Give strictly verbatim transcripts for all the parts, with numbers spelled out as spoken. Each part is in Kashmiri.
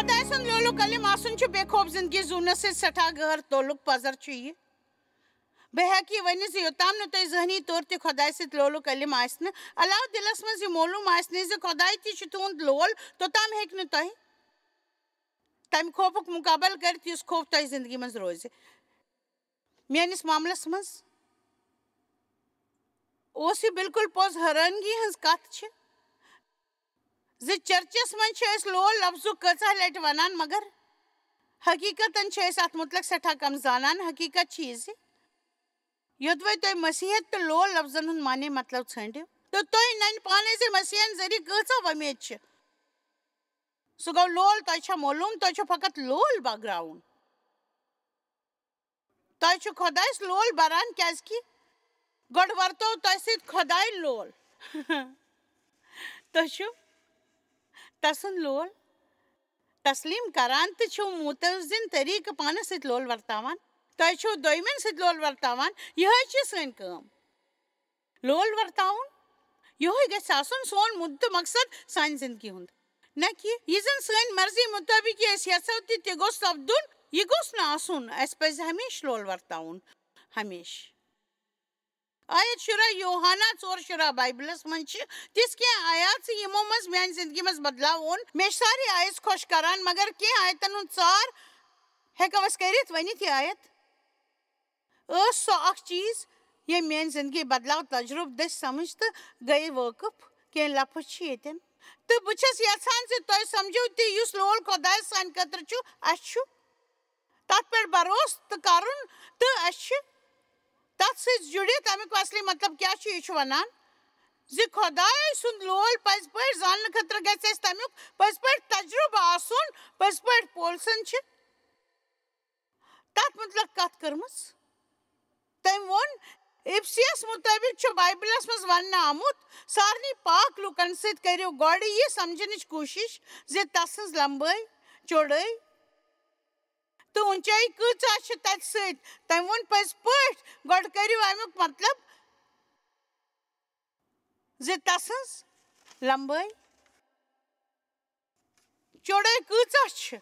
خۄداے سُنٛد لولو کلیم آسُن چھُ بے خوف زندگی زُونس سۭتۍ سٮ۪ٹھاہ غٲر تعلق پزر چھُ یہِ۔ بہٕ ہٮ۪کہٕ یہِ ؤنِتھ زِ یوٚتام نہٕ تۄہہِ ذہنی طور تہِ خۄداے سۭتۍ لولو کلیم آسہِ نہٕ، علاوٕ دِلس منٛز یہِ معلوم آسہِ نہٕ زِ خۄداے تہِ چھُ تُہُنٛد لول، توٚتام ہیٚکہِ نہٕ تۄہہِ تمہِ خوفُک مُقابلہٕ کٔرِتھ یُس خوف تۄہہِ زندگی منٛز روزِ۔ میٲنِس معاملس منٛز اوس یہِ بالکل پوٚز حٲرانگی ہٕنٛز کتھ چھِ زِ چرچس منٛز چھِ أسۍ لول لفظُک کۭژاہ لٹہِ ونان، مگر حقیقتن چھِ أسۍ اتھ مُتعلق سٮ۪ٹھاہ کم زانان۔ حقیقت چھِ یہِ زِ یوٚدوے تُہۍ مسیحیت تہٕ لول لفظن ہُنٛد معنی مطلب ژھٲنٛڈِو تہٕ تُہۍ ننہِ پانے زِ مسیحن ذٔریعہٕ کۭژاہ وۄمید چھِ۔ سُہ گوٚو لول، تۄہہِ چھا معلوم، تۄہہِ چھُ فقط لول بٲگراوُن۔ تۄہہِ چھُ خۄدایس لول بران، کیازِ کہِ گۄڈٕ ورتوو تۄہہِ سۭتۍ خۄداے لول۔ تُہۍ چھِو تسُنٛد لول تسلیم کران تہٕ چھِو متوازن طریقہٕ پانس سۭتۍ لول ورتاوان۔ تۄہہِ چھِو دوٚیمٮ۪ن سۭتۍ لول ورتاوان۔ یِہے چھِ سٲنۍ کٲم۔ لول ورتاوُن، یِہوے گژھِ آسُن سون مُدٕ تہٕ مقصد سانہِ زندگی ہُنٛد۔ نہ کہِ یہِ زن سٲنۍ مرضی مُطٲبق یہِ أسۍ یژھو تہِ تہِ گوٚژھ سپدُن، یہِ گوٚژھ نہٕ آسُن۔ اسہِ پزِ ہمیشہِ لول ورتاوُن، ہمیشہِ۔ آیت شُراہ، یوحنا ژور شُراہ، بایبلس منٛز چھِ تِژھ کینٛہہ آیات زِ یِمو منٛز میانہِ زندگی منٛز بدلاو اوٚن۔ مےٚ چھِ سارے آیژ خۄش کران، مگر کینٛہہ آیتن ہُنٛد ژار ہٮ۪کو أسۍ کٔرِتھ؟ ؤنِتھ یہِ آیت۔ ٲس سۄ اکھ چیٖز، ییٚمۍ میٲنۍ زندگی بدلاو، تجرُبہٕ دٔسۍ سمجھ تہٕ گٔیے وٲقف۔ کینٛہہ لفظ چھِ ییٚتٮ۪ن۔ تہٕ بہٕ چھَس یژھان زِ تۄہہِ سمجھِو تہِ، یُس لول خۄدایس سانہِ خٲطرٕ چھُ، اَسہِ چھُ تتھ پٮ۪ٹھ بھروسہٕ تہٕ کرُن، تہٕ اَسہِ چھِ تتھ سۭتۍ جُڑِتھ۔ اَمیُک اصلی مطلب کیٛاہ چھُ؟ یہِ چھُ ونان زِ خۄداے سُنٛد لول پٔزۍ پٲٹھۍ زاننہٕ خٲطرٕ گژھِ اَسہِ تَمیُک پٔزۍ پٲٹھۍ تجرُبہٕ آسُن۔ پٔزۍ پٲٹھۍ پولسن چھِ تتھ متعلق کتھ کٔرمٕژ۔ تٔمۍ ووٚن، افسیس مطٲبق چھُ بائبلس منٛز وننہٕ آمُت، سارنٕے پاک لوٗکن سۭتۍ کٔرِو گۄڈٕ یہِ سمجھنٕچ کوٗشش زِ تسٕنٛز لمبٲے، چوڑٲے تہٕ اونچٲیی کۭژاہ چھِ تتہِ سۭتۍ۔ تٔمۍ ووٚن، پٔزۍ پٲٹھۍ گۄڈٕ کٔرِو امیُک مطلب زِ تسٕنٛز لمبٲے، چوڑٲے کۭژاہ چھِ؟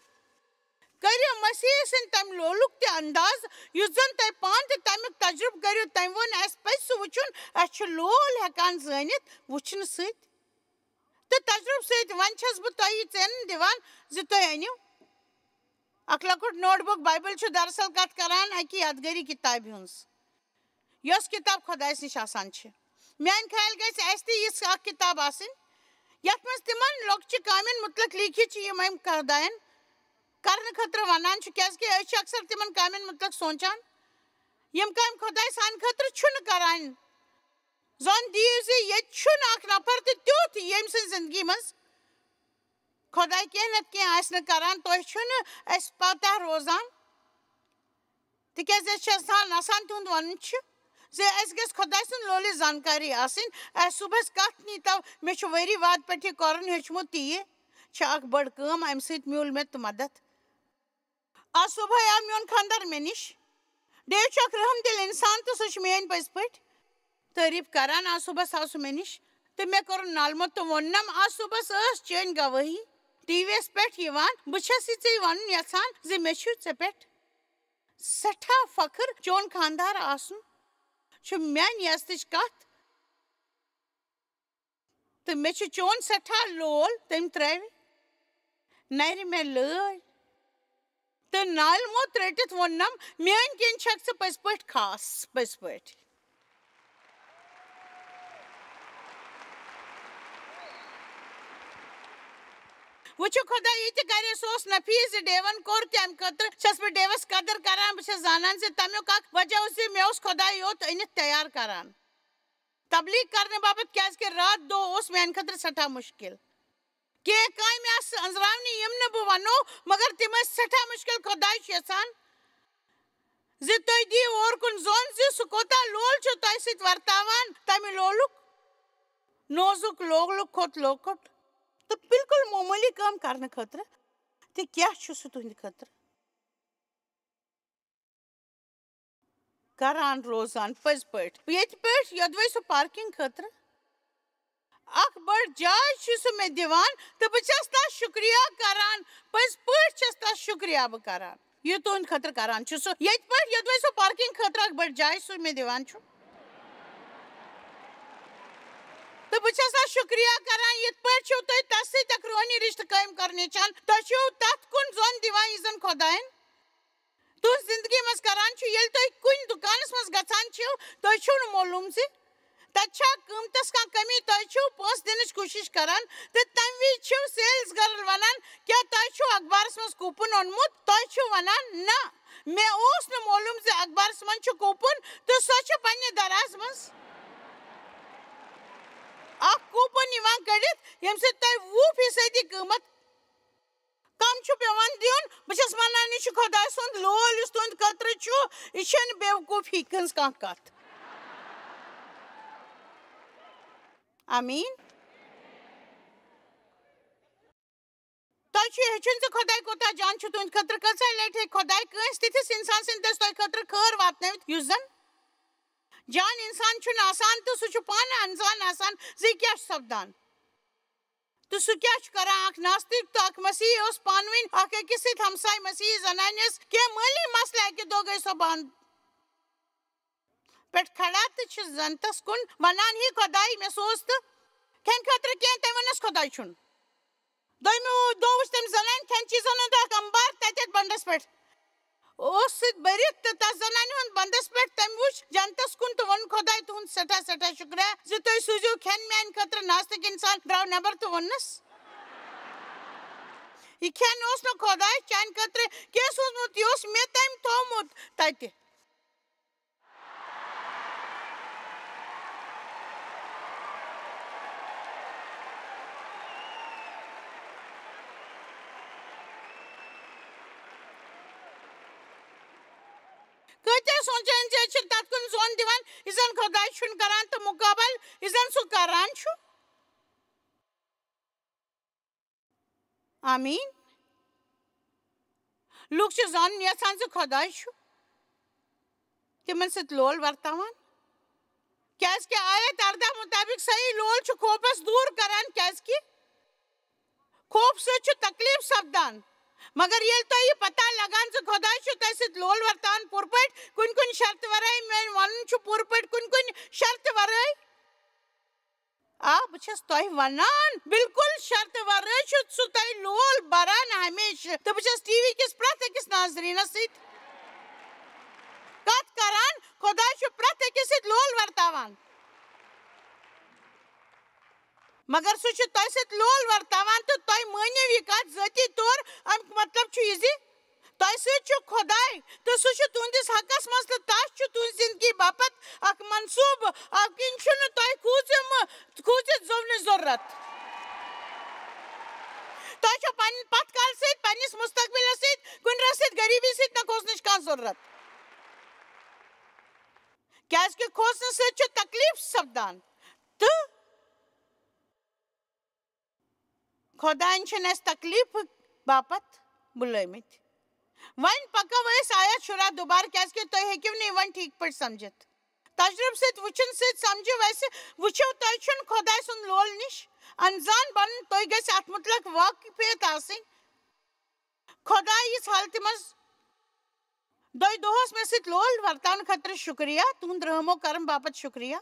کٔرِو مسیح سٕنٛدِ تمہِ لولُک تہِ انداز، یُس زن تۄہہِ پانہٕ تہِ تمیُک تجربہٕ کٔرِو۔ تٔمۍ ووٚن، اسہِ پزِ سُہ وُچھُن، اسہِ چھُ لول ہٮ۪کان زٲنِتھ وُچھنہٕ سۭتۍ تہٕ تجربہٕ سۭتۍ۔ وۄنۍ چھَس بہٕ تۄہہِ یہِ ژینہٕ دِوان زِ تُہۍ أنِو اکھ لۄکُٹ نوٹ بُک۔ بایبل چھُ دراصل کتھ کران اکہِ یادگٲری کتابہِ ہٕنٛز، یۄس کتاب خۄدایس نِش آسان چھِ۔ میانہِ خیال گژھِ اسہِ تہِ یِژھ اکھ کتاب آسٕنۍ، یتھ منٛز تِمن لۄکچہِ کامٮ۪ن مُتعلق لیٖکھِتھ چھِ، یِم أمۍ خۄداین کرنہٕ خٲطرٕ ونان چھُ، کیازِ کہِ أسۍ چھِ اکثر تِمن کامٮ۪ن مُتعلق سونچان، یِم کامہِ خۄداے سانہِ خٲطرٕ چھُنہٕ کران۔ زن دِیِو زِ ییٚتہِ چھُنہٕ اکھ نفر تہِ تیُتھ، ییٚمۍ سٕنٛزِ زندگی منٛز خۄداے کینٛہہ نتہٕ کینٛہہ آسہِ نہٕ کران۔ تۄہہِ چھُنہٕ اسہِ پتہ روزان، تِکیازِ أسۍ چھِ آسان، آسان تِہُنٛد وَنُن چھُ زِ اَسہِ گژھِ خۄداے سٕنٛز لولٕچ زانکٲری آسٕنۍ۔ اَسہِ صُبحَس کَتھ نیٖتو، مےٚ چھُ ؤری واد پٮ۪ٹھ یہِ کَرُن ہیوٚچھمُت تہِ یہِ چھِ اَکھ بٔڑ کٲم، اَمہِ سۭتۍ میوٗل مےٚ تہٕ مَدَتھ۔ آز صُبحٲے آو میون خانٛدار مےٚ نِش۔ ڈیو چھُ اَکھ رحم دِل اِنسان تہٕ سُہ چھُ میٛٲنۍ پٔزۍ پٲٹھۍ تعٲریٖف کَران۔ آز صُبحَس آو سُہ مےٚ نِش تہٕ مےٚ کوٚرُن نالمُت تہٕ ووٚننَم، آز صُبحَس ٲس چٲنۍ گوٲہی ٹی وی یَس پٮ۪ٹھ یِوان۔ بہٕ چھَس یہِ ژےٚ وَنُن یَژھان زِ مےٚ چھُ ژےٚ پٮ۪ٹھ سٮ۪ٹھاہ فخر، چون خانٛدار آسُن چھُ میٛانہِ عزتٕچ کَتھ۔ تہٕ مےٚ چھُ چون سٮ۪ٹھاہ لول، تٔمۍ ترٛٲوِ نَرِ مےٚ لٲے۔ تہٕ نالہِ موت رٔٹِتھ ووٚننَم، میٛٲنۍ کِنۍ چھَکھ ژٕ پٔزۍ پٲٹھۍ خاص، پٔزۍ پٲٹھۍ۔ وٕچھِو، خۄداے یہِ تہِ کرِ، سُہ اوس نفیٖس زِ ڈیون کوٚر تہِ۔ اَمہِ خٲطرٕ چھَس بہٕ ڈیوَس قدٕر کران۔ بہٕ چھَس زانان زِ تَمیُک اکھ وجہ اوس زِ مےٚ اوس خۄداے یوت أنِتھ تیار کران تبلیغ کرنہٕ باپتھ، کیازِ کہِ راتھ دۄہ اوس میانہِ خٲطرٕ سٮ۪ٹھاہ مُشکِل۔ کینٛہہ کامہِ آسہٕ أنٛزراونہِ، یِم نہٕ بہٕ وَنو، مگر تِم ٲسۍ سٮ۪ٹھاہ مُشکِل۔ خۄداے چھُ یَژھان زِ تُہۍ دِیِو اورٕ کُن زوٚن زِ سُہ کوٗتاہ لول چھُ تۄہہِ سۭتۍ ورتاوان، تَمہِ لولُک نوزُک لولُک کھۄتہٕ لۄکُٹ تہٕ بالکل معموٗلی کٲم کرنہٕ خٲطرٕ۔ تہٕ کیٛاہ چھُ سُہ تُہنٛدِ خٲطرٕ کران روزان پٔزۍ پٲٹھۍ؟ ییٚتہِ پٮ۪ٹھ یوٚدوَے سُہ پارکنگ خٲطرٕ اکھ بٔڑ جاے چھُ سُہ مےٚ دِوان تہٕ بہٕ چھَس تَس شُکریہ کران، پٔزۍ پٲٹھۍ چھَس تَس شُکریہ بہٕ کران۔ یہِ تُہٕنٛدِ خٲطرٕ کران چھُ سُہ، ییٚتہِ پٮ۪ٹھ یوٚدوَے سُہ parking خٲطرٕ اکھ بٔڑ جاے سُہ مےٚ دِوان چھُ۔ تہٕ بہٕ چھَس اَتھ شُکریہ کران، یِتھ پٲٹھۍ چھِو تُہۍ تَس سۭتۍ اکھ روحٲنی رِشتہٕ قٲیِم کرنہٕ یَژھان، تۄہہِ چھِو تَتھ کُن زوٚن دِوان یُس زَن خۄدایَن تُہٕنٛز زِندگی منٛز کران چھُ۔ ییٚلہِ تُہۍ کُنہِ دُکانَس منٛز گژھان چھِو، تۄہہِ چھُو نہٕ معلوٗم زِ تَتہِ چھا قۭمتَس کانٛہہ کٔمی، تۄہہِ چھِو پونٛسہٕ دِنٕچ کوٗشِش کران، تہٕ تَمہِ وِزِ چھِو sales girl وَنان، "کیٛاہ تۄہہِ چھُو اخبارَس منٛز coupon اوٚنمُت؟" تۄہہِ چھِو وَنان، "نہ، مےٚ اوس نہٕ معلوٗم زِ اخبارَس منٛز چھُ coupon"، تہٕ سۄ چھِ پنٛنہِ دَرازٕ منٛز اکھ coupon یِوان کٔڑِتھ، ییٚمہِ سۭتۍ تۄہہِ وُہ فیٖصدی قۭمَتھ کم چھُ پٮ۪وان دیُن۔ بہٕ چھَس وَنان، یہِ چھُ خۄداے سُنٛد لول یُس تُہٕنٛدِ خٲطرٕ چھُ، یہِ چھَنہٕ بیوقوٗفی ہٕنٛز کانٛہہ کَتھ۔ آمیٖن۔ تۄہہِ چھُ ہیٚچھُن زِ خۄداے کوٗتاہ جان چھُ تُہٕنٛدِ خٲطرٕ۔ کۭژاہ لَٹہِ ہیٚکہِ خۄداے کٲنٛسہِ تِتھِس اِنسان سٕنٛدِ دٔسۍ تۄہہِ خٲطرٕ خٲر واتنٲوِتھ، یُس زَن جان اِنسان چھُنہٕ آسان تہٕ سُہ چھُ پانہٕ اَنزان آسان زِ یہِ کیٛاہ چھُ سَپدان۔ تہٕ سُہ کیٛاہ چھُ کران؟ اکھ ناستِک تہٕ اکھ مسیحی اوس پانہٕ ؤنۍ اکھ أکِس سۭتۍ ہمساے مسیحی زنانہِ ٲس کینٛہہ مٲلی مسلہٕ، اَکہِ دۄہ گٔے سۄ بانہٕ پٮ۪ٹھ کھڑا تہٕ چھِ جنتس کُن ونان، "ہے خۄداے، مےٚ سوز تہٕ کھٮ۪نہٕ خٲطرٕ کینٛہہ۔" تٔمۍ ووٚننس، "خۄداے چھُنہٕ۔" دوٚیمہِ دۄہ وٕچھ تٔمۍ زنانہِ کھٮ۪ن چیٖزن ہُنٛد اکھ امبار تتٮ۪تھ بنڈس پٮ۪ٹھ۔ اوس سۭتۍ بٔرِتھ تہٕ تَس زنانہِ ہُنٛد بندَس پٮ۪ٹھ تٔمۍ وُچھ جنتَس کُن تہٕ ووٚن، "خۄداے تُہُنٛد سٮ۪ٹھاہ، سٮ۪ٹھاہ شُکریہ زِ تُہۍ سوٗزِو کھٮ۪ن میٛانہِ خٲطرٕ۔" ناستِک اِنسان درٛاو نٮ۪بر تہٕ ووٚننَس، یہِ کھٮ۪ن اوس نہٕ خۄداے چانہِ خٲطرٕ کینٛہہ سوٗزمُت، یہِ اوس مےٚ تٔمۍ تھوٚومُت تَتہِ۔ کۭتیٛاہ سونٛچان زِ أسۍ چھِ تَتھ کُن زوٚن دِوان، یہِ زَن خۄداے چھُنہٕ کران، تہٕ مُقابل، یہِ زَن سُہ کران چھُ۔ آمیٖن۔ لوٗکھ چھِ زانُن یَژھان زِ خۄداے چھُ تِمَن سۭتۍ لول ورتاوان، کیٛازِکہِ آیت اَرداہ مُطٲبِق صحیح لول چھُ خوفَس دوٗر کران، کیٛازِکہِ خوف سۭتۍ چھُ تکلیٖف سپدان۔ مگر ییٚلہِ تۄہہِ یہِ پتہ لگان زِ خۄداے چھُ تۄہہِ سۭتۍ لول ورتاوان پوٗرٕ پٲٹھۍ، کُنہِ کُنہِ شرطہِ ورٲے، میٛٲنۍ وَنُن چھُ پوٗرٕ پٲٹھۍ کُنہِ کُنہِ شرطہِ ورٲے، آ، بہٕ چھَس تۄہہِ وَنان، بالکل شرطہٕ ورٲے چھُ سُہ تۄہہِ لول بَران ہمیشہٕ۔ تہٕ بہٕ چھَس ٹی وی کِس پرٛٮ۪تھ أکِس ناظریٖنَس سۭتۍ کَتھ کَران، خۄداے چھُ پرٛٮ۪تھ أکِس سۭتۍ لول ورتاوان۔ مگر سُہ چھُ تۄہہِ سۭتۍ لول ورتاوان تہٕ تۄہہِ مٲنِو یہِ کَتھ ذٲتی طور، اَمیُک مطلب چھُ یہِ زِ تۄہہِ سۭتۍ چھُ خۄداے تہٕ سُہ چھُ تُہنٛدِس حقس منٛز تہٕ تس چھُ تُہنٛزِ زندگی باپتھ اکھ منصوٗبہٕ، اَمہِ کِنۍ چھُنہٕ تۄہہِ کھوٗژِم-، کھوٗژِتھ زونٕچ ضروٗرت۔ تۄہہِ چھو پننہِ پتھ کالہٕ سۭتۍ، پننِس مستقبلس سۭتۍ، کُنہِ رنٛگہٕ سۭتۍ غریبی سۭتۍ نہ کھوژنٕچ کانٛہہ ضروٗرت، کیازِ کہِ کھوژنہٕ سۭتۍ چھُ تکلیف سپدان تہٕ خۄدایَن چھِنہٕ اَسہِ تکلیٖفہٕ باپتھ بُلٲومٕتۍ۔ وۄنۍ پَکو أسۍ آیت شُراہ دُبارٕ، کیٛازِکہِ تُہۍ ہیٚکِو نہٕ یہِ وۄنۍ ٹھیٖک پٲٹھۍ سَمجِتھ۔ تجرُبہٕ سۭتۍ وٕچھُن سۭتۍ سَمجِو اَسہِ، وٕچھِو، تۄہہِ چھُنہٕ خۄداے سُنٛد لول نِش اَنزان بَنُن، تُہۍ گٔژھِ اَتھ مُتلق واقفیت آسٕنۍ۔ خۄداے یِژھ حالتہِ منٛز دۄیہِ دۄہس مےٚ سۭتۍ لول ورتاونہٕ خٲطرٕ شُکریہ، تُہُنٛد رحم و کرم باپتھ شُکریہ۔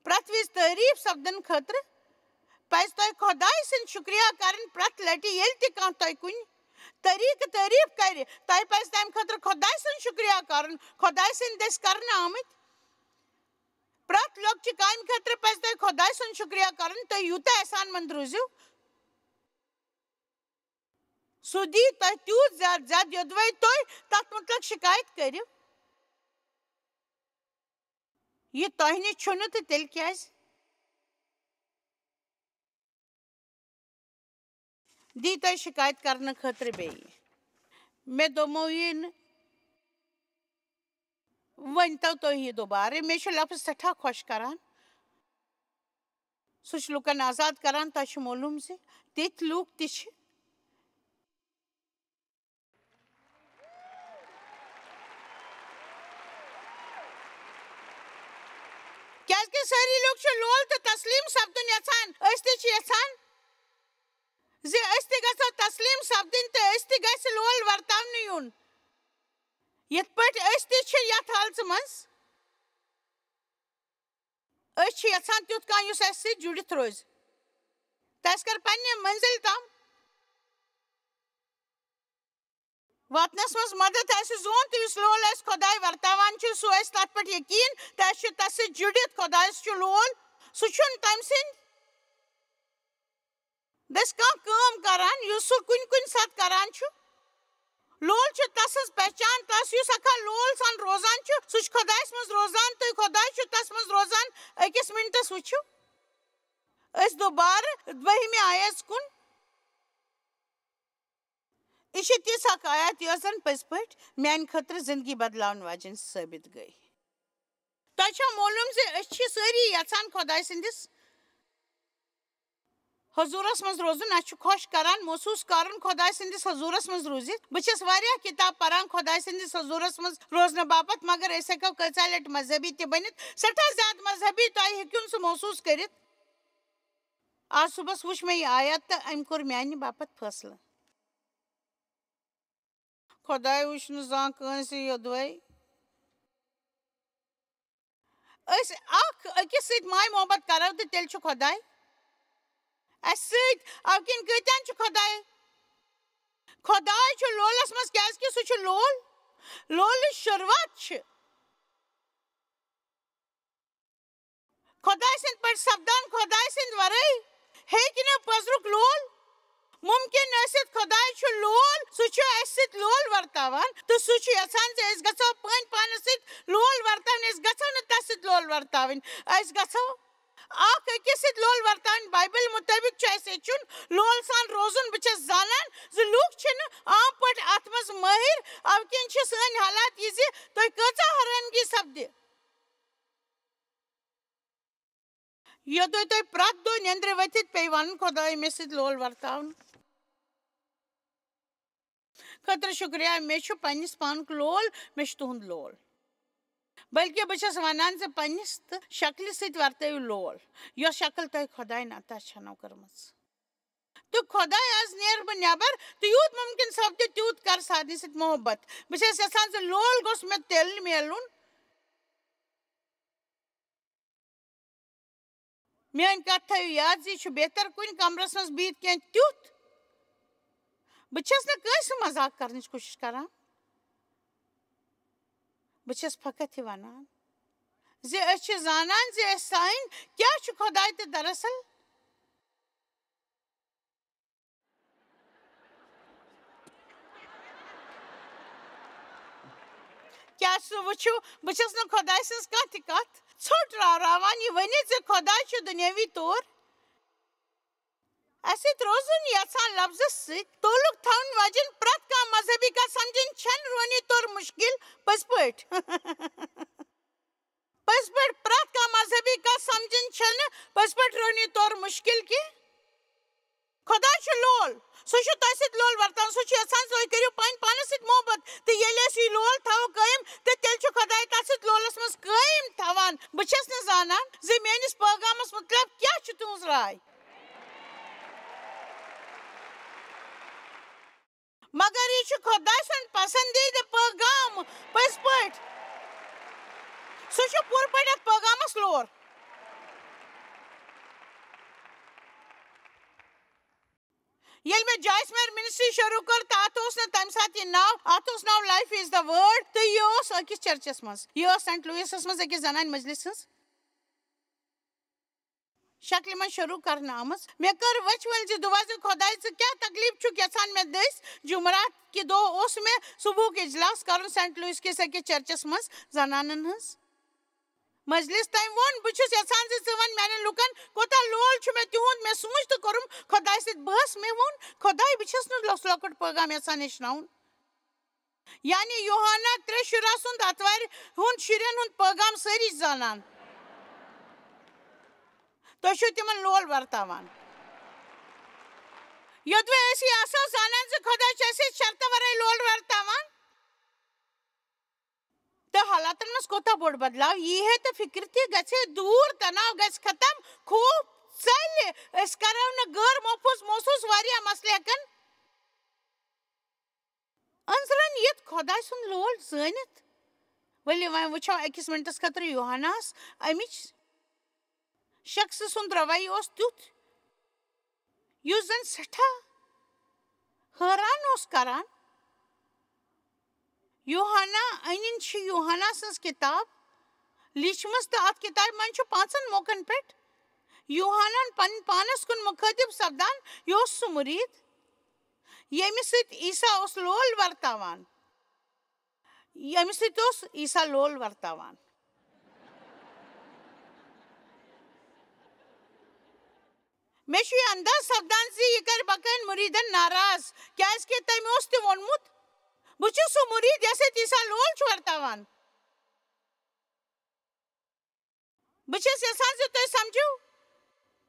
پرٛٮ۪تھ وِزِ تعریٖف سپدنہٕ خٲطرٕ پزِ تۄہہِ خۄداے سٕنٛز شُکریہ کرٕنۍ۔ پرٛٮ۪تھ لٹہِ ییٚلہِ تہِ کانٛہہ تۄہہِ کُنہِ طریٖقہٕ تعریٖف کرِ، تۄہہِ پزِ تمہِ خٲطرٕ خۄداے سُنٛد شُکریہ کرُن، خۄداے سٕنٛدِ دٔسۍ کرنہٕ آمٕتۍ پرٛٮ۪تھ لۄکچہِ کامہِ خٲطرٕ پزِ تۄہہِ خۄداے سُنٛد شُکریہ کرُن۔ تُہۍ یوٗتاہ احسان مند روٗزِو، سُہ دی تۄہہِ تیوٗت زیادٕ، زیادٕ، یوٚدوَے تُہۍ تَتھ مُتلق شِکایت کٔرِو۔ یہِ تۄہہِ نِش چھُنہٕ، تہٕ تیٚلہِ کیٛازِ دی تۄہہِ شِکایت کرنہٕ خٲطرٕ بیٚیہِ؟ مےٚ دوٚپمو یہِ نہٕ۔ ؤنۍ تو تُہۍ یہِ دُبارٕ۔ مےٚ چھُ لفظ سٮ۪ٹھاہ خۄش کران۔ سُہ چھُ لُکن آزاد کران۔ تۄہہِ چھُ معلوٗم زِ تِتھۍ لُکھ تہِ چھِ۔ کیازِ کہِ سٲری لوٗکھ چھِ لول تہٕ تسلیم سپدُن یژھان۔ أسۍ تہِ چھِ یژھان زِ أسۍ تہِ گژھو تسلیم سپدٕنۍ تہٕ أسۍ تہِ گژھِ لول ورتاونہٕ یُن۔ یِتھ پٲٹھۍ أسۍ تہِ چھِ یتھ حالژٕ منٛز، أسۍ چھِ یژھان تیُتھ کانٛہہ یُس اَسہِ سۭتۍ جُڑِتھ روزِ تہٕ اَسہِ کَرِ پننہِ منزِل تام واتنس منٛز مدد۔ اَسہِ زون تہٕ یُس لول اَسہِ خۄداے ورتاوان چھُ، سُہ اَسہِ تَتھ پٮ۪ٹھ یقیٖن تہٕ اَسہِ چھُ تَس سۭتۍ جُڑِتھ۔ خۄدایَس چھُ لول، سُہ چھُنہٕ تَمہِ سٕنٛدِ دٔسۍ کانٛہہ کٲم کران، یُس سُہ کُنہِ کُنہِ ساتہٕ کران چھُ۔ لول چھُ تَس سٕنٛز پہچان، تَس یُس اکھا لول سان روزان چھُ، سُہ چھُ خۄدایَس منٛز روزان تہٕ خۄداے چھُ تَس منٛز روزان۔ أکِس مِنٹَس وٕچھِو أسۍ دُبارٕ دوٚیمہِ آیژ کُن۔ یہِ چھِ تِژھ اکھ آیت یۄس زن پٔزۍ پٲٹھۍ میانہِ خٲطرٕ زندگی بدلاون واجیٚنۍ ثٲبت گٔے۔ تۄہہِ چھا معلوم زِ أسۍ چھِ سٲری یژھان خۄداے سٕنٛدِس حضوٗرس منٛز روزُن؟ اَسہِ چھُ خۄش کران محسوٗس کرُن خۄداے سٕنٛدِس حضوٗرس منٛز روٗزِتھ۔ بہٕ چھَس واریاہ کِتاب پران خۄداے سٕنٛدِس حضوٗرس منٛز روزنہٕ باپتھ، مگر أسۍ ہٮ۪کو کۭژاہ لٹہِ مذہبی تہِ بٔنِتھ، سٮ۪ٹھاہ زیادٕ مذہبی، تۄہہِ ہیٚکِو نہٕ سُہ محسوٗس کٔرِتھ۔ آز صُبحس وٕچھ مےٚ یہِ آیت تہٕ أمۍ کوٚر میانہِ باپتھ فٲصلہٕ۔ خۄداے وٕچھ نہٕ زانٛہہ کٲنٛسہِ یوٚدوَے۔ أسۍ اکھ أکِس سۭتۍ ماے محبت کرو تہٕ تیٚلہِ چھُ خۄداے اَسہِ سۭتۍ۔ اَوٕ کِنۍ کۭتیٛاہَن چھُ خۄداے؟ خۄداے چھُ لولَس منٛز، کیٛازِکہِ سُہ چھُ لول۔ لولٕچ شروٗعات چھِ خۄداے سٕنٛدۍ پٲٹھۍ سپدان۔ خۄداے سٕنٛدۍ ورٲے ہیٚکہِ نہٕ پٔزرُک لول مُمکِن ٲسِتھ۔ خۄداے چھُ لول، سُہ چھُ اَسہِ سۭتۍ لول ورتاوان تہٕ سُہ چھُ یَژھان زِ أسۍ گژھو پٲنۍ پانَس سۭتۍ لول ورتاوٕنۍ، أسۍ گژھو نہٕ تَس سۭتۍ لول ورتاوٕنۍ، أسۍ گژھو اکھ أکِس سۭتۍ لول ورتاوٕنۍ۔ بایبل مُطٲبِق چھُ اَسہِ ہیٚچھُن لول سان روزُن۔ بہٕ چھَس زانان زِ لوٗکھ چھِنہٕ عام پٲٹھۍ اَتھ منٛز مٲہِر، اَوٕ کِنۍ چھِ سٲنۍ حالات یہِ زِ تُہۍ کۭژاہ حٲرانگی سپدِ۔ یوٚدوَے تۄہہِ پرٛٮ۪تھ دۄہ نیٚنٛدرِ ؤتھِتھ پیٚیہِ وَنُن، "خۄداے، مےٚ سۭتۍ لول ورتاونہٕ خٲطرٕ شُکریہ، مےٚ چھُ پنٛنِس پانُک لول، مےٚ چھُ تُہُنٛد لول۔" بلکہِ بہٕ چھَس وَنان زِ پنٛنِس تہٕ شکلہِ سۭتۍ ورتٲیِو لول، یۄس شکل تۄہہِ خۄداے نعتا چھَنو کٔرمٕژ۔ تہٕ خۄداے، آز نیرٕ بہٕ نٮ۪بر تہٕ یوٗت مُمکِن سپدِ تیوٗت کر سارنٕے سۭتۍ محبت۔ بہٕ چھَس یَژھان زِ لول گوٚژھ مےٚ تیٚلہِ میلُن۔ میٲنۍ کتھ تھٲیِو یاد زِ یہِ چھُ بہتر کُنہِ کمرس منٛز بِہِتھ کینٛہہ تیُتھ۔ بہٕ چھَس نہٕ کٲنٛسہِ مذاق کرنٕچ کوٗشِش کران۔ بہٕ چھَس فقط یہِ وَنان زِ أسۍ چھِ زانان زِ أسۍ سانۍ کیٛاہ چھُ خۄداے تہٕ دراصل کیٛاہ سُہ وٕچھِو، بہٕ چھَس نہٕ خۄداے سٕنٛز کانٛہہ تہِ کَتھ ژھوٚٹ راوراوان یہِ ؤنِتھ زِ خۄداے چھُ دُنیٲوی طور اَسہِ سۭتۍ روزُن یَژھان۔ لفظس سۭتۍ تعلق تھاوَن واجٮ۪ن پرٛٮ۪تھ کانٛہہ مذہبی کَتھ سمجھٕنۍ چھَنہٕ روٗنی طور مُشکِل۔ پٔزۍ پٲٹھۍ۔ پٔزۍ پٲٹھۍ پرٛٮ۪تھ کانٛہہ مذہبی کَتھ سمجھٕنۍ چھَنہٕ پٔزۍ پٲٹھۍ روٗنی طور مُشکِل کینٛہہ۔ خۄداے چھُ لول۔ سُہ چھُ تۄہہِ سۭتۍ لول ورتان۔ سُہ چھُ یَژھان زِ تُہۍ کٔرِو پنٕنۍ پانَس سۭتۍ محبت۔ تہٕ ییٚلہِ أسۍ یہِ لول تھاوو قٲیِم، تہٕ تیٚلہِ چھُ خۄداے تَتھ سۭتۍ لولَس منٛز قٲیِم تھاوان۔ بہٕ چھَس نہٕ زانان زِ میٛٲنِس پٲغامَس مُتعلِق کیٛاہ چھُ تُہٕنٛز راے۔ مگر یہِ چھُ خۄداے سُنٛد پسندیدٕ پٲغام۔ پٔزۍ پٲٹھۍ۔ سُہ چھُ پوٗرٕ پٲٹھۍ اَتھ پٲغامَس لور۔ ییٚلہِ مےٚ جایس میر منسٹری شروٗع کٔر، تہٕ اَتھ اوس نہٕ تَمہِ ساتہٕ یہِ ناو، اَتھ اوس ناو Life is the Word، تہٕ یہِ اوس أکِس چرچس منٛز۔ یہِ ٲس سینٹ لوئسس منٛز أکِس زنانہِ مجلس ہٕنٛز شکلہِ منٛز شروٗع کرنہٕ آمٕژ۔ مےٚ کٔر ؤچھ ؤلۍ زِ دُعا زِ خۄداے، ژٕ کیٛاہ تکلیف چھُکھ یژھان مےٚ دٔسۍ؟ جمعرات کہِ دۄہ اوس مےٚ صبحُک اجلاس کرُن سینٹ لوئس کِس أکِس چرچس منٛز زنانن ہٕنٛز مجلس۔ تٔمۍ ووٚن، "بہٕ چھُس یژھان زِ ژٕ وَن میانٮ۪ن لوٗکن، کوتاہ لول چھُ مےٚ تِہُنٛد۔" مےٚ سوٗنچ تہٕ کوٚرُم خۄدایہِ سۭتۍ بحث۔ مےٚ ووٚن، "خۄداے، بہٕ چھَس نہٕ لۄس لۄکُٹ پٲغام یژھان ہیٚچھناوُن۔" یعنی یوحنا ترٛےٚ شُراہ سُنٛد اتوارِ ہُنٛد شُرٮ۪ن ہُنٛد پٲغام سٲری زانان۔ تُہۍ چھِو تِمن لول ورتاوان۔ یوٚدوے أسۍ یہِ آسو زانان زِ خۄداے چھُ اَسہِ سۭتۍ شرطہٕ ورٲے لول ورتاوان، تہٕ حالاتن منٛز کوٗتاہ بوٚڑ بدلاو یی ہے تہٕ فِکر تہِ گژھِ ہے دوٗر، تناو گژھِ ختم، خوف ژلہِ، أسۍ کرو نہٕ غٲر محفوظ محسوٗس واریاہ مسلہٕ ہٮ۪کن أنٛزرن یِتھ خۄداے سُنٛد لول زٲنِتھ۔ ؤلِو وۄنۍ وٕچھو أکِس مِنٹَس خٲطرٕ یوحناہَس اَمِچ شخصہٕ سُنٛد رویہِ اوس تیُتھ، یُس زَن سٮ۪ٹھاہ حٲران اوس کران۔ یوحنا أنِن چھِ یوحنا سٕنٛز کِتاب لیٖچھمٕژ تہٕ اَتھ کِتابہِ منٛز چھُ پانٛژن موقعن پٮ۪ٹھ یوحناہن پنٕنۍ پانَس کُن مُخٲطِب سپدان، یہِ اوس سُہ مُریٖد، ییٚمہِ سۭتۍ عیسیٰ اوس لول ورتاوان۔ ییٚمہِ سۭتۍ اوس عیسیٰ لول ورتاوان۔ مےٚ چھُ یہِ انداز سپدان زِ یہِ کرِ بقٲیَن مُریٖدن ناراض، کیازِ کہِ تٔمۍ اوس تہِ ووٚنمُت، "بہٕ چھُس سُہ مُریٖد یَس سۭتۍ عیسیٰ لول چھُ ورتاوان۔" بہٕ چھَس یژھان زِ تُہۍ سمجھِو۔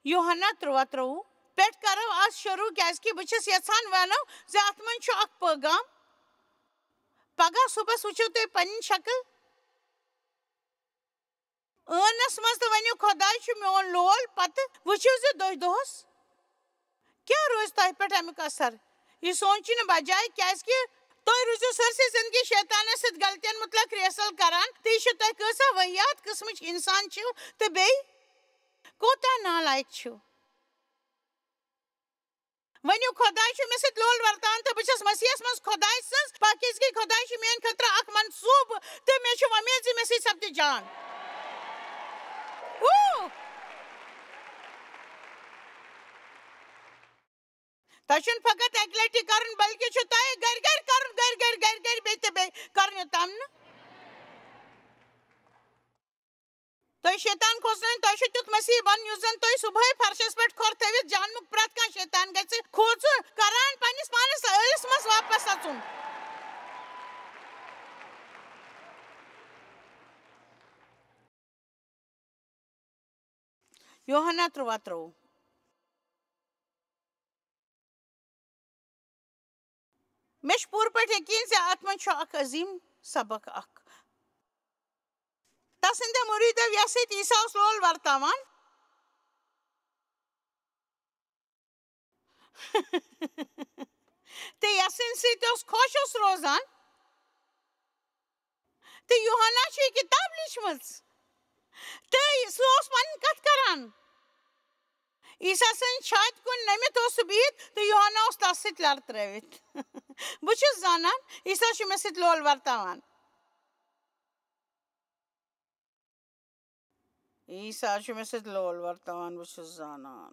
یوحنا ترُٛواہ ترٛۆوُہ پٮ۪ٹھ کرو از شروع، کیازِ کہِ بہٕ چھَس یژھان ونو زِ اتھ منٛز چھُ اکھ پٲغام۔ پگاہ صُبحس وٕچھِو تُہۍ پنٕنۍ شکل ٲنس منٛز تہٕ ؤنِو، "خۄداے چھُ میون لول۔" پتہٕ وٕچھِو زِ دۄہہِ دۄہس کیٛاہ روزِ تۄہہِ پٮ۪ٹھ امیُک اثر؟ یہِ سونٛچنہٕ بجایہِ، کیازِ کہِ تُہۍ روٗزِو سٲرسٕے زندگی شیطانس سۭتۍ غلطین مُتعلق ریہرسل کران، تہٕ یہِ چھُ تۄہہِ کۭژاہ واحیات قٕسمٕچ انسان چھِو تہٕ بیٚیہِ کوٗتاہ نالایق چھِو۔ ؤنِو، "خۄداے چھُ مےٚ سۭتۍ لول ورتاوان تہٕ بہٕ چھَس مسیحس منٛز خۄداے سٕنٛز پاکیزگی۔ خۄداے چھُ میٛانہِ خٲطرٕ اکھ منصوٗبہٕ تہٕ مےٚ چھُ وۄمید زِ مےٚ سۭتۍ سپدِ جان۔" اوٗ! تۄہہِ چھُنہٕ فقط اَکہِ لَٹہِ کرُن، بلکہِ چھُ تۄہہِ گرِ گرِ کرُن، گرِ گرِ، گرِ گرِ، بیٚیہِ تہٕ بیٚیہِ کرُن، یوٚتام نہٕ تۄہہِ شیطان کھوژنٲوِن۔ تۄہہِ چھُ تیُتھ مسیح بنُن، یُس زن تُہۍ صبحٲے فرشس پٮ۪ٹھ کھۄر تھٲوِتھ جہنمُک پرٛٮ۪تھ کانٛہہ شیطان گژھِ کھوژُن، کران پننِس پانس ٲلِس منٛز واپس اژُن۔ یوحنا ترُٛواہ ترٛۆوُہ۔ مےٚ چھُ پوٗرٕ پٲٹھۍ یقیٖن زِ اتھ منٛز چھُ اکھ عظیٖم سبق اکھ۔ تسٕنٛدِ مُریٖدو یَس سۭتۍ عیسیٰ اوس لول ورتاوان تہٕ یَس سٕنٛدِ سۭتۍ اوس خۄش اوس روزان۔ تہٕ یوحنا چھِ یہِ کِتاب لیٖچھمٕژ۔ تہٕ سُہ اوس پنٕنۍ کتھ کران۔ عیسیٰ سٕنٛدِ چھاتہِ کُن نٔمِتھ اوس سُہ بِہِتھ تہٕ یوحنا اوس تس سۭتۍ لر ترٲوِتھ۔ بہٕ چھُس زانان، عیسیٰ چھُ مےٚ سۭتۍ لول ورتاوان۔ عیسیٰ چھُ مےٚ سۭتۍ لول ورتاوان، بہٕ چھُس زانان۔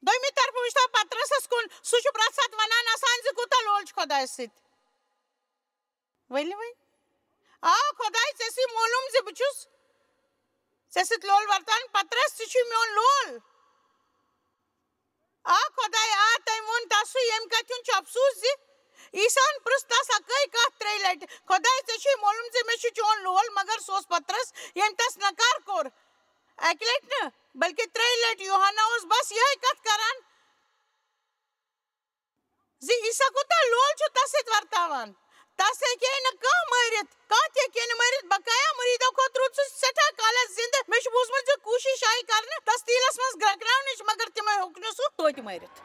دوٚیمہِ طرفہٕ وٕچھتو پطرسس کُن، سُہ چھُ پرٛٮ۪تھ ساتہٕ ونان آسان زِ کوٗتاہ لول چھُ خۄدایس سۭتۍ۔ ؤلِو وۄنۍ۔ آ خۄداے، ژےٚ چھُے معلوٗم زِ بہٕ چھُس ژےٚ سۭتۍ لول ورتاوان۔ پطرس، ژٕ چھُے میون لول۔ آ خۄداے، آ، تٔمۍ ووٚن تس سُہ، ییٚمہِ کتھِ ہُنٛد چھُ افسوٗس زِ عیسیٰ ہن پرٛژھ تس اکٲے کتھ ترٛیٚیہِ لٹہِ، "خۄداے، ژےٚ چھُے معلوٗم زِ مےٚ چھُ چون لول؟" مگر سُہ اوس پطرس، ییٚمۍ تس نکار کوٚر۔ اکہِ لٹہِ نہٕ، بلکہِ ترٛیٚیہِ لٹہِ۔ یوحنا اوس بس یِہے کتھ کران زِ عیسیٰ کوٗتاہ لول چھُ تس سۭتۍ ورتاوان۔ تس ہیٚکہِ ہے نہٕ کانٛہہ مٲرِتھ، کانٛہہ تہِ ہیٚکہِ ہے نہٕ مٲرِتھ۔ بقایا مُریٖدو کھۄتہٕ روٗد سُہ سٮ۪ٹھاہ کالس زِندٕ۔ مےٚ چھُ بوٗزمُت زِ کوٗشِش آیہِ کرنہٕ تس تیٖلس منٛز گرٛٮ۪کناونٕچ، مگر تِمو ہیوٚک نہٕ سُہ توتہِ مٲرِتھ۔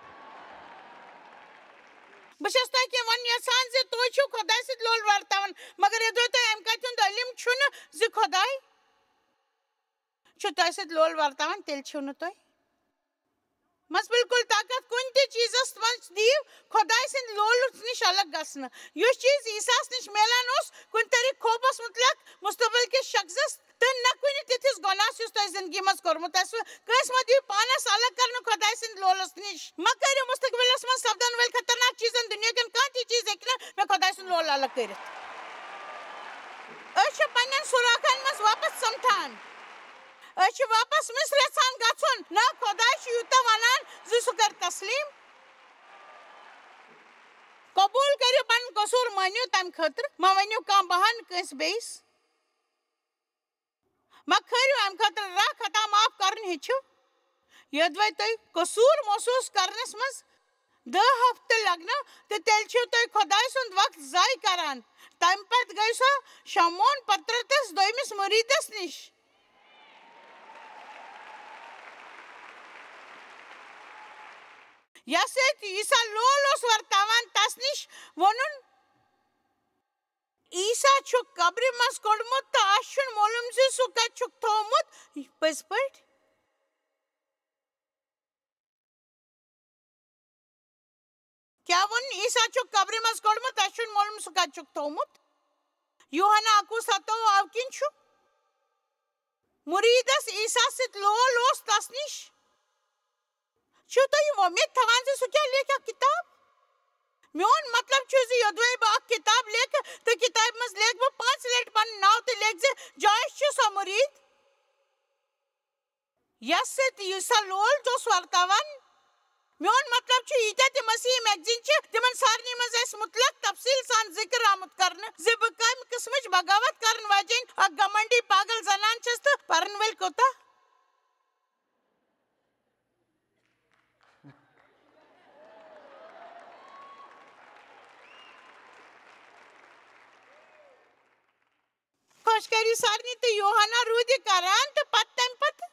بہٕ چھَس تۄہہِ کینٛہہ وَنُن یَژھان زِ تُہۍ چھِو خۄداے سۭتۍ لول ورتاوان، مگر یوٚدوَے تۄہہِ اَمہِ کَتھِ ہُنٛد علم چھُنہٕ زِ خۄداے چھُ تۄہہِ سۭتۍ لول ورتاوان، تیٚلہِ چھِو نہٕ تُہۍ۔ مَس بِلکُل طاقت کُنہِ تہِ چیٖزَس منٛز دِیِو خۄداے سٕنٛدِ لولہٕ نِش الگ گژھنہٕ۔ یُس چیٖز عیسیٰ ہَس نِش میلان اوس، کُنہِ طریٖقہٕ خوفَس مُتعلق مُستقبِل کِس شخصَس تہٕ نہ کُنہِ تِتھِس گۄناہَس یُس تۄہہِ زِندگی منٛز کوٚرمُت آسِوٕ۔ کٲنٛسہِ مہ دِیِو پانَس الگ کرنہٕ خۄداے سٕنٛدِ لولَس نِش۔ مہ کٔرِو مُستقبِلَس منٛز سپدَن وٲلۍ خطرناک چیٖزَن۔ دُنیا کٮ۪ن کانٛہہ تہِ چیٖز ہیٚکہِ نہٕ مےٚ خۄداے سُنٛد لول الگ کٔرِتھ۔ أسۍ چھِ پنٛنٮ۪ن سوراخَن منٛز واپس سمٹان۔ أسۍ چھِ واپس مصر یژھان گژھُن۔ نہ، خۄداے چھُ یوٗتاہ وَنان زِ سُہ کَرِ تسلیٖم۔ قبوٗل کٔرِو پنُن قصوٗر، مٲنِو تَمہِ خٲطرٕ، مہ ؤنِو کانٛہہ بہانہٕ کٲنٛسہِ بیٚیِس۔ مہ کھٲرِو اَمہِ خٲطرٕ راہ، خطا معاف کرُن ہیٚچھِو۔ یوٚدوَے تُہۍ قصوٗر محسوٗس کرنَس منٛز دَہ ہفتہٕ لگنو، تہٕ تیٚلہِ چھِو تُہۍ خۄداے سُنٛد وقت ضایع کران۔ تَمہِ پتہٕ گٔے سۄ شمعون پطرسس دوٚیمِس مُریٖدس نِش۔ یَس سۭتۍ عیسیٰ لول اوس ورتاوان، تس نِش ووٚنُن، عیسیٰ چھُ قبرِ منٛز کوٚڑمُت تہٕ اَسہِ چھُنہٕ معلوم زِ سُہ کَتہِ چھُکھ تھوٚومُت۔ پٔزۍ پٲٹھۍ؟ کیٛاہ ووٚن؟ عیسیٰ چھُکھ قبرِ منٛز کوٚڑمُت، اَسہِ چھُنہٕ معلوم سُہ کَتہِ چھُکھ تھوٚومُت۔ یوحنا اَکوُہ ستووُہ اَوٕ کِنۍ چھُ مُریٖدس عیسیٰ سۭتۍ لول اوس تس نِش۔ چھِو تُہۍ یہِ وۄمید تھاوان زِ سُہ کیٛاہ لیکھِ اکھ کِتاب؟ میون مطلب چھُ زِ یوٚدوَے بہٕ اکھ کِتاب لیکھٕ تہٕ کِتابہِ منٛز لیکھٕ بہٕ پانٛژِ لٹہِ پنُن ناو تہٕ لیکھٕ زِ جویس چھُ سۄ مُریٖد، یَس سۭتۍ عیسیٰ لول اوس ورتاوان۔ میون مطلب چھُ، ییٖتیٛاہ تہِ مسیحی میگزیٖن چھِ، تِمن سارنٕے منٛز آسہِ مُطلق تفصیٖل سان ذِکر آمُت کرنہٕ زِ بہٕ کَمہِ قٕسمٕچ بغاوت کرن واجیٚنۍ اکھ گمنڈی پاگل زنان چھَس تہٕ پرن وٲلۍ کوٗتاہ۔ خۄش کٔرِو سارنٕے۔ تہٕ یوحنا روٗدِ کران، تہٕ پتہٕ تَمہِ پتہٕ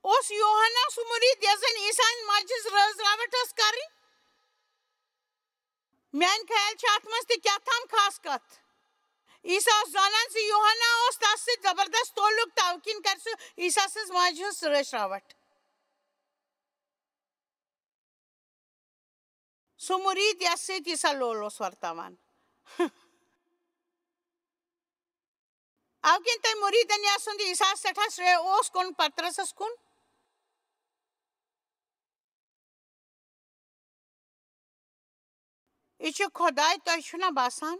اوس یوحنا سُہ مُریٖد یَس زَن عیسیٰ ہٕنٛز ماجہِ ہٕنٛز رٲژ راوَٹھ ٲس کرٕنۍ۔ میٛانہِ خیال چھِ اَتھ منٛز تہِ کیٛاہ تام خاص کَتھ۔ عیسیٰ اوس زانان زِ یوحنا اوس تَس سۭتۍ زبردست تعلق، تَوٕ کِنۍ کَرِ سُہ عیسیٰ سٕنٛز ماجہِ ہٕنٛز رٲچھ راوَٹھ۔ سُہ مُریٖد یَس سۭتۍ عیسیٰ لول اوس ورتاوان۔ اَوٕ کِنۍ تٔمۍ مُریٖدن یَس سُنٛد عیسیٰ سٮ۪ٹھاہ شرٛے اوس کوٚرمُت پطرسس کُن۔ یہِ چھُ خۄداے، تۄہہِ چھُنا باسان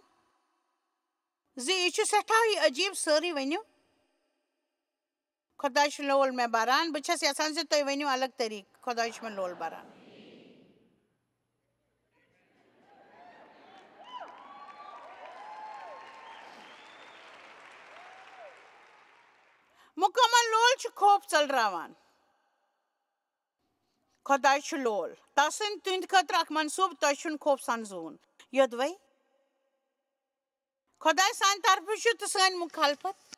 زِ یہِ چھُ سٮ۪ٹھاہ عجیٖب سٲرٕے؟ ؤنِو، خۄداے چھُ لول مےٚ بَران۔ بہٕ چھَس یَژھان زِ تُہۍ ؤنِو الگ طریٖقہٕ، خۄداے چھُ مےٚ لول بَران۔ مُکمل لول چھُ خوف ژٔلراوان۔ خۄداے چھُ لول۔ تسٕنٛدِ تُہنٛدِ خٲطرٕ اکھ منصوٗبہٕ، تۄہہِ چھُنہٕ خوف سان زوٗن۔ یوٚدوَے خۄداے سانہِ طرفہٕ چھُ تہٕ سٲنۍ مُخالفت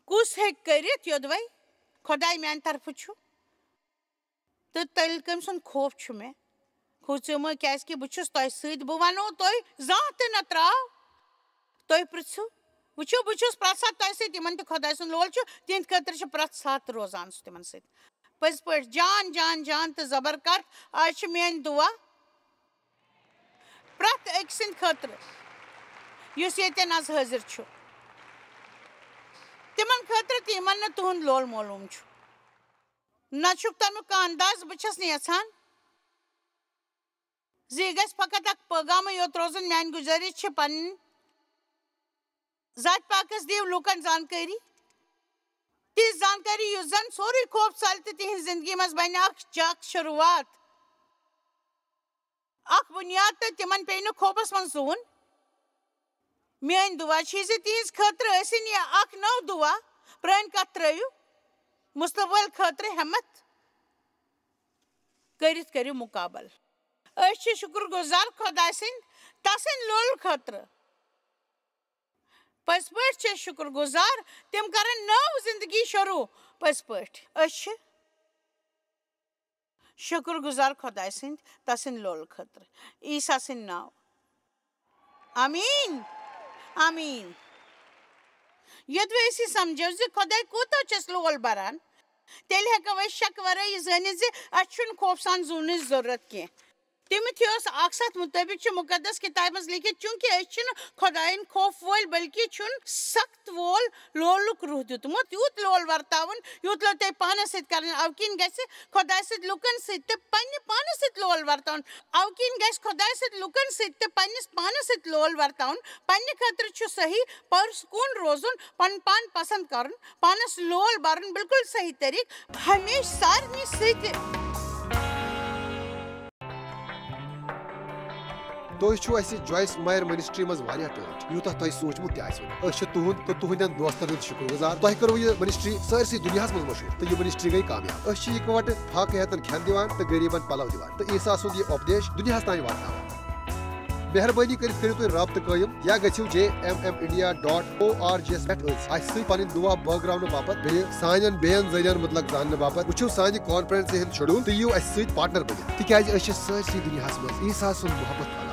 کُس ہیٚکہِ کٔرِتھ؟ یوٚدوَے خۄداے میانہِ طرفہٕ چھُ، تہٕ تیٚلہِ کٔمۍ سُنٛد خوف چھُ مےٚ؟ کھوژِو مہٕ، کیازِ کہِ بہٕ چھُس تۄہہِ سۭتۍ۔ بہٕ وَنو تۄہہِ، زانٛہہ تہِ نہ ترٛاو۔ تُہۍ پرٛژھِو۔ وٕچھِو، بہٕ چھُس پرٛٮ۪تھ ساتہٕ تۄہہِ سۭتۍ۔ یِمن تہِ خۄداے سُنٛد لول چھُ، تِہنٛدِ خٲطرٕ چھُ پرٛٮ۪تھ ساتہٕ روزان سُہ تِمن سۭتۍ۔ پٔزۍ پٲٹھۍ جان، جان، جان تہٕ زبر کتھ۔ آز چھِ میٲنۍ دُعا پرٛٮ۪تھ أکۍ سٕنٛدِ خٲطرٕ، یُس ییٚتٮ۪ن آز حٲضِر چھُ، تِمن خٲطرٕ تہِ، یِمن نہٕ تُہُنٛد لول معلوٗم چھُ۔ نہ چھُکھ تَمیُک کانٛہہ انداز۔ بہٕ چھَس نہٕ یَژھان زِ یہِ گژھِ فقط اکھ پٲغامٕے یوت روزُن۔ میٛانہِ گُزٲرِش چھِ، پنٕنۍ ذاتِ پاکس دِیِو لوٗکن زانکٲری، تِژھ زانکٲری یُس زن سورُے خوف ژلہِ تہٕ تِہنٛزِ زندگی منٛز بنہِ اکھ، اکھ شروٗعات، اکھ بُنیاد، تہٕ تِمن پیٚیہِ نہٕ خوفس منٛز زوٗن۔ میٲنۍ دُعا چھِ زِ تِہنٛزِ خٲطرٕ ٲسِن یہِ اکھ نٔو دُعا، پرٛٲنۍ کتھ ترٲیِو، مُستقبل خٲطرٕ ہٮ۪متھ کٔرِتھ کٔرِو مُقابل۔ أسۍ چھِ شُکر گُزار خۄداے سٕنٛدۍ تسٕنٛدِ لولہٕ خٲطرٕ۔ پٔزۍ پٲٹھۍ چھِ أسۍ شُکر گُزار، تِم کرن نٔو زندگی شروٗع۔ پٔزۍ پٲٹھۍ، أسۍ چھِ شُکر گُزار خۄداے سٕنٛدۍ تسٕنٛدِ لولہٕ خٲطرٕ۔ عیسیٰ سٕنٛدِ ناو۔ آمیٖن۔ آمیٖن۔ یوٚدوَے أسۍ یہِ سمجھو زِ خۄداے کوٗتاہ چھُ اَسہِ لول بَران، تیٚلہِ ہٮ۪کو أسۍ شک ورٲے یہِ زٲنِتھ زِ اَسہِ چھُنہٕ خوف سان زوٗنٕچ ضروٗرت کینٛہہ۔ تِموتھیوس اکھ ستھ مُطٲبِق چھُ مُقدس کِتابہِ منٛز لیٖکھِتھ، چوٗنٛکہِ أسۍ چھِنہٕ خۄدایَن خوف وٲلۍ، بلکہِ چھُن سخت وول لولُک روح دیُتمُت۔ یوٗت لول ورتاوُن، یوٗت لول تۄہہِ پانَس سۭتۍ کرُن۔ اَوٕ کِنۍ گژھِ خۄدایہِ سۭتۍ لُکَن سۭتۍ تہٕ پنٛنہِ پانَس سۭتۍ لول ورتاوُن۔ اَوٕ کِنۍ گژھِ خۄدایہِ سۭتۍ لُکَن سۭتۍ تہٕ پنٛنِس پانَس سۭتۍ لول ورتاوُن۔ پنٛنہِ خٲطرٕ چھُ صحیح پُرسکوٗن روزُن، پَنُن پان پسنٛد کرُن، پانَس لول بَرُن، بالکل صحیح طریٖقہٕ، ہمیشہِ سارنٕے سۭتۍ۔ تُہۍ چھِو اَسہِ جویس مایر منسٹری منٛز واریاہ ٹٲٹھۍ، یوٗتاہ تۄہہِ سوٗنٛچمُت تہِ آسِوٕ نہٕ۔ أسۍ چھِ تُہُنٛد تہٕ تُہٕنٛدٮ۪ن دوستن ہُنٛد شُکر گُزار۔ تۄہہِ کٔروٕ یہِ منسٹری سٲرسٕے دُنیاہَس منٛز مشہوٗر تہٕ یہِ منسٹری گٔے کامیاب۔ أسۍ چھِ یِکوَٹہٕ فاقہٕ ہیتن کھٮ۪ن دِوان تہٕ غریٖبن پلو دِوان تہٕ عیسیٰ سُنٛد یہِ اُپدیش دُنیاہَس تام واتناوان۔ مہربٲنی کٔرِتھ کٔرِو تُہۍ رابطہٕ قٲیِم یا گٔژھِو J M M India dot O R G یَس پٮ۪ٹھ أتھۍ اَسہِ سۭتۍ پنٕنۍ دُعا بٲگراونہٕ باپتھ، بیٚیہِ سانٮ۪ن بیٚین ذٔریعن مُتعلق زاننہٕ باپتھ۔ وٕچھِو سانہِ کانفرنسہِ ہُنٛد شیڈول تہٕ یِیِو اَسہِ سۭتۍ پارٹنر بٔنِتھ، تِکیازِ أسۍ چھِ سٲرسٕے دُنیاہَس منٛز عیسیٰ سُنٛد محبت پھٔہلاوان۔